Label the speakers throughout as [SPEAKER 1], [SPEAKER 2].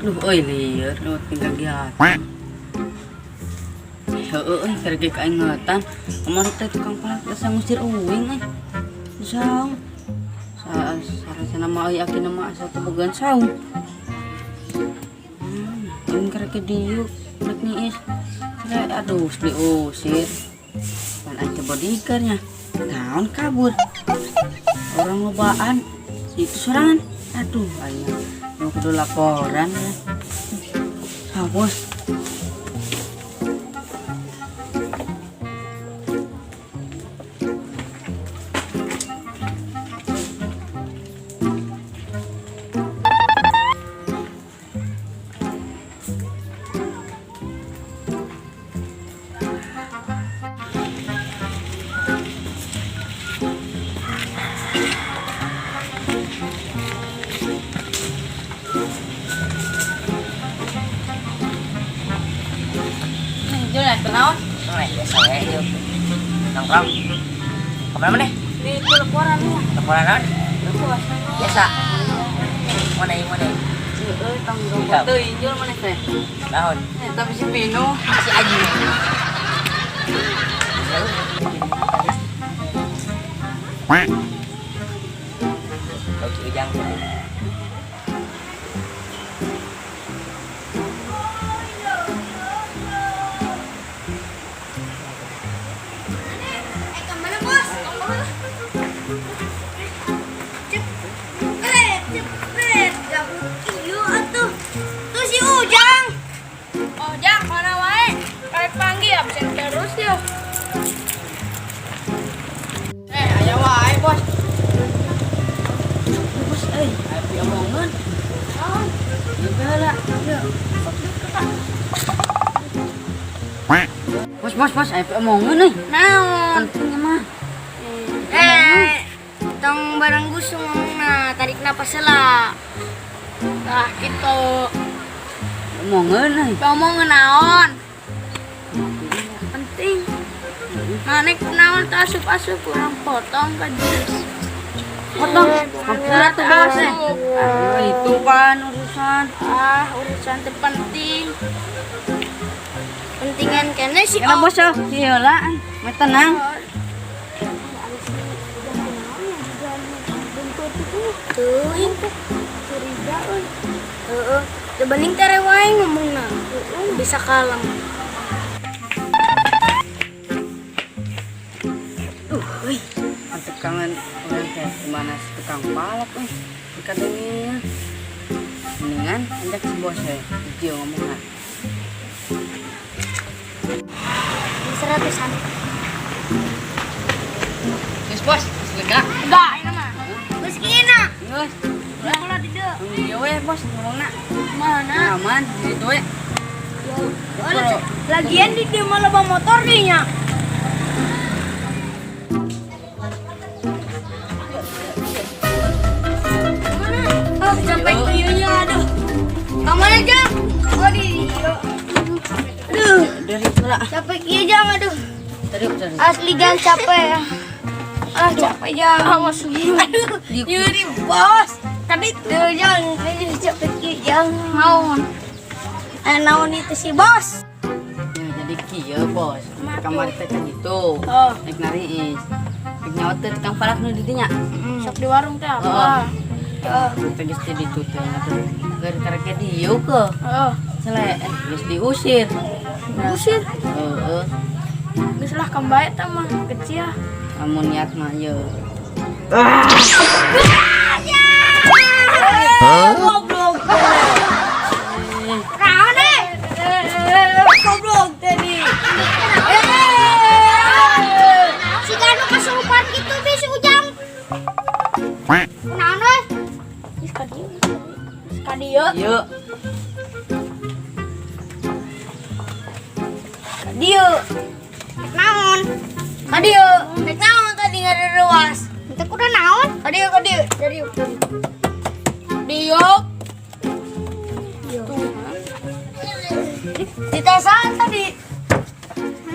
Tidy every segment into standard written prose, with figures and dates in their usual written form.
[SPEAKER 1] Duh, euy lieur lewat kegiatan. Heeh euy, keur ge kaingetan. Kamari teh tukang palak asa ngusir uing euy. Saung. Sa sarasana mah euy akina mah asa teu bogaan saung. Aing keur ge dieu rek niis. Saya aduh diusir. Pan aing teh bodyguardnya. Naon kabur. Orang lobaan itu sorangan. Aduh, aing mau kudu laporan ya. Ah, bos. Jul, kenaon?
[SPEAKER 2] Nah, biasa we yuk. Nongkrong. Kemana mana?
[SPEAKER 1] Di itu laporan ya.
[SPEAKER 2] Laporan naon?
[SPEAKER 1] Bos.
[SPEAKER 2] Biasa. Mana yang mana?
[SPEAKER 1] Heeh, tanggung jawab teuing Jul maneh teh.
[SPEAKER 2] Naon?
[SPEAKER 1] Eh, tapi si Pino
[SPEAKER 2] Si Aji. Kau Ki Ujang.
[SPEAKER 3] Eh, kemana bos? Cepet, cepet, gabut iyo atuh. Tuh si Ujang.
[SPEAKER 4] Oh, Jang, mana wae? Karek panggil absen terus ya.
[SPEAKER 1] Eh, aya wae, Bos. Bos, euy, aya piomongan. Ieu heula. Ieu. Bos, bos, bos, aya piomongan euy.
[SPEAKER 3] Naon?
[SPEAKER 1] Penting mah.
[SPEAKER 3] Eh, tong barang gusung ngomongna, tarik napas heula.
[SPEAKER 4] Tah gitu.
[SPEAKER 1] Omongan euy.
[SPEAKER 4] Ngomong naon? Penting. Mana kunaon teh asup-asup kurang potong ka jus.
[SPEAKER 1] Potong. Hampura tuh, Bos. Eh. Aduh, itu kan urusan.
[SPEAKER 4] Ah, urusan teu penting.
[SPEAKER 3] Pentingan kene si
[SPEAKER 1] Ya, bos, oh. Ieu heula. Mah tenang.
[SPEAKER 3] Teuing teh curiga euy. Heeh, teu bening tere wae ngomongna. Bisa kalem.
[SPEAKER 1] Euy, mantep kangen orang teh gimana si tukang palak euy. Dikadengin. Mendingan ajak si bos ya. Ieu ngomongna.
[SPEAKER 3] 100-an.
[SPEAKER 1] Geus bos, geus lega.
[SPEAKER 4] Enggak, ini mah.
[SPEAKER 3] Geus kina.
[SPEAKER 1] Geus.
[SPEAKER 4] Ulah di dieu.
[SPEAKER 1] Ieu we bos ngomongna.
[SPEAKER 4] Mana?
[SPEAKER 1] Aman, gitu we.
[SPEAKER 3] Oh, lagian di dieu mah loba motor deui nya. Mana? Oh, sampai kieu nya aduh. Ka mana Jang? Oh di dieu. Aduh,
[SPEAKER 1] Dari heula.
[SPEAKER 3] capek kieu Jang aduh.
[SPEAKER 1] Tadi tadi.
[SPEAKER 3] Asli Jang capek. Ah, capek Jang.
[SPEAKER 4] Awas.
[SPEAKER 3] Aduh, nyeri bos.
[SPEAKER 4] Tadi itu
[SPEAKER 3] Duh, Jang, aduh capek kieu Jang.
[SPEAKER 4] naon?
[SPEAKER 3] Eh, naon itu si bos?
[SPEAKER 1] Ya, jadi kieu bos. Kamari teh kan gitu.
[SPEAKER 4] Oh.
[SPEAKER 1] Rek nariis. Rek nyawa teh tukang palak nu di dinya.
[SPEAKER 4] Sok di warung teh apa?
[SPEAKER 3] Heeh.
[SPEAKER 1] Teh geus di ditu teh aduh. Gara-gara ke dieu ke.
[SPEAKER 4] Heeh.
[SPEAKER 1] Sele, geus diusir.
[SPEAKER 4] Usir.
[SPEAKER 1] Heeh.
[SPEAKER 4] Geus lah kembae teh mah kecil.
[SPEAKER 1] Lamun niat mah ye.
[SPEAKER 3] Goblok. Naon eh? Goblok tadi. Si Ganu kesurupan gitu bi si Ujang. Naon euy?
[SPEAKER 4] Geus ka dieu. Geus ka dieu.
[SPEAKER 1] Yuk.
[SPEAKER 3] Ka dieu. Naon? Ka dieu. Rek naon tadi ngarerewas? Teu kudu naon? Ka dieu ka dieu. Dari
[SPEAKER 4] Dieu.
[SPEAKER 3] Ditesan tadi.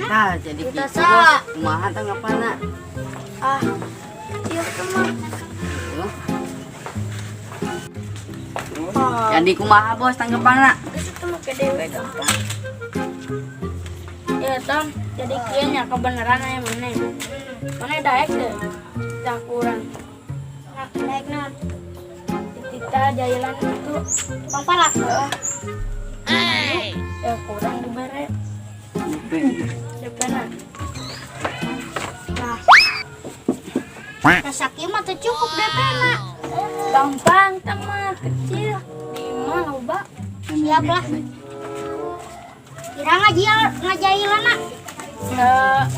[SPEAKER 1] Nah, jadi
[SPEAKER 3] Kita
[SPEAKER 1] gitu
[SPEAKER 3] sa.
[SPEAKER 1] bos. Kumaha tanggapanna?
[SPEAKER 3] Ah. Ieu teh mah.
[SPEAKER 1] Tuh.
[SPEAKER 4] Gampang.
[SPEAKER 1] Jadi kumaha, Bos, tanggapanna?
[SPEAKER 4] Geus itu mah ke dewe gampang. Ya Tom, jadi kieu nya kebenaran aya maneh. Maneh daek deh. Dah kurang.
[SPEAKER 3] Nah, daek naon?
[SPEAKER 4] Tita jailan itu
[SPEAKER 3] Tukang palak.
[SPEAKER 4] Ya kurang dibere. DP-na.
[SPEAKER 3] Nah. Rasa kieu mah teu cukup DP-na.
[SPEAKER 4] Gampang tah mah kecil. Di mah loba.
[SPEAKER 3] Siap lah. Kira ngajailanna.
[SPEAKER 4] Ya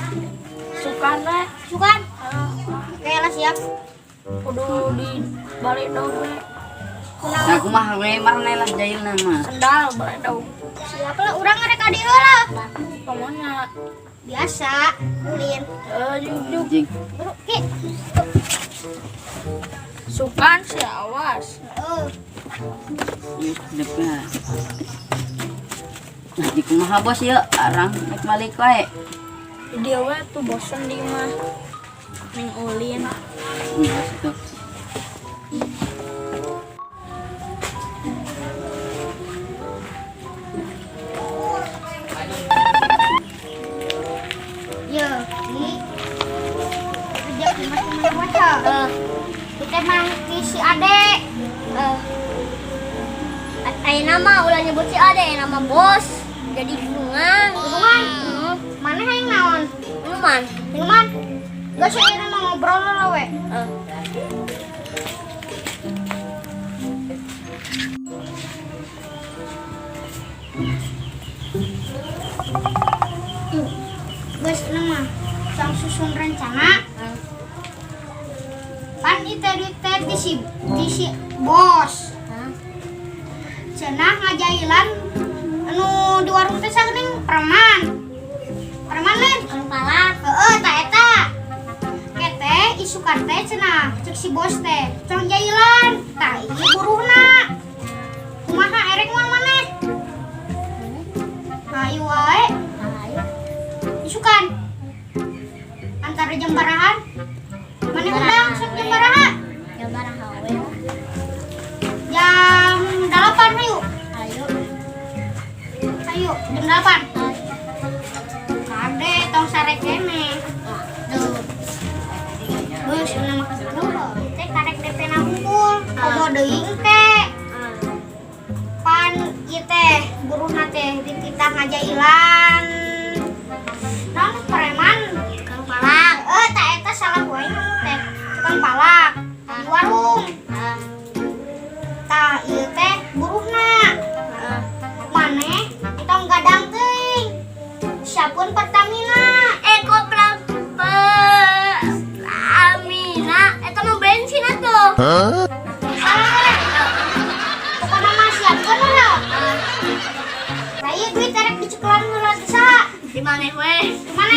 [SPEAKER 4] sukan we.
[SPEAKER 3] Sukan. Oke lah, siap.
[SPEAKER 4] Kudu di balik dong we.
[SPEAKER 1] Nah, kumaha we marane lah jailna mah.
[SPEAKER 4] Sendal balik dong.
[SPEAKER 3] Siap lah, urang ngerek ka dieu lah.
[SPEAKER 4] Pokoknya
[SPEAKER 3] Biasa, ulin.
[SPEAKER 4] eh juk
[SPEAKER 1] Jing.
[SPEAKER 3] Bro, ki.
[SPEAKER 4] Sukan sih awas.
[SPEAKER 3] Heeh.
[SPEAKER 1] Ih, DP-na. Nah, di kumaha, Bos, yeuh? Arang rek balik wae.
[SPEAKER 4] Dia we tuh bosen di mah. Ning ulin.
[SPEAKER 1] Geus tuh.
[SPEAKER 3] Yo, ki. Kerja di mana wae. Kita mah ki si Ade.
[SPEAKER 5] Ayeuna mah ulah nyebut si Ade, nama bos. Jadi hubungan.
[SPEAKER 3] Hubungan. Mana hayang naon?
[SPEAKER 5] Minuman.
[SPEAKER 3] Minuman. Gak sih ini mah ngobrol lah we. Geus ini mah sang susun rencana. Pan itu duit teh di si bos. Cenah ngajailan anu di warung teh saeuning preman. Preman lain?
[SPEAKER 5] Anu palak.
[SPEAKER 3] Heeh, ta eta. Kete isukan teh cenah cek si bos teh. Cong jailan, tah ieu buruhna. Kumaha, erek moal maneh? Hayu wae,
[SPEAKER 5] Ayo.
[SPEAKER 3] Isukan. Antara jam barahan. Maneh undang sok jam baraha?
[SPEAKER 5] Jam baraha we.
[SPEAKER 3] Jam 8 hayu.
[SPEAKER 5] Ayo.
[SPEAKER 3] Ayo, jam 8. Kade tong sare kene.
[SPEAKER 5] Tuh.
[SPEAKER 3] Geus ini mah kitu. Teh karek DP na hungkul. Komo deui engke. Pan ieu teh buruhna teh dititah ngajailan. Naon, preman?
[SPEAKER 5] Tukang palak.
[SPEAKER 3] Eh, tak eta salah wae teh. Tukang palak di warung. Tah ieu teh buruhna. Maneh tong gadang teuing. Siapkeun Pertamina.
[SPEAKER 5] Eh kok Pertamina? Eta mah bensin atuh.
[SPEAKER 3] Salah we. Pokona mah siapkeun heula. Nah, ieu duit erek dicekelan heula teh saha?
[SPEAKER 5] Di maneh we.
[SPEAKER 3] Di maneh?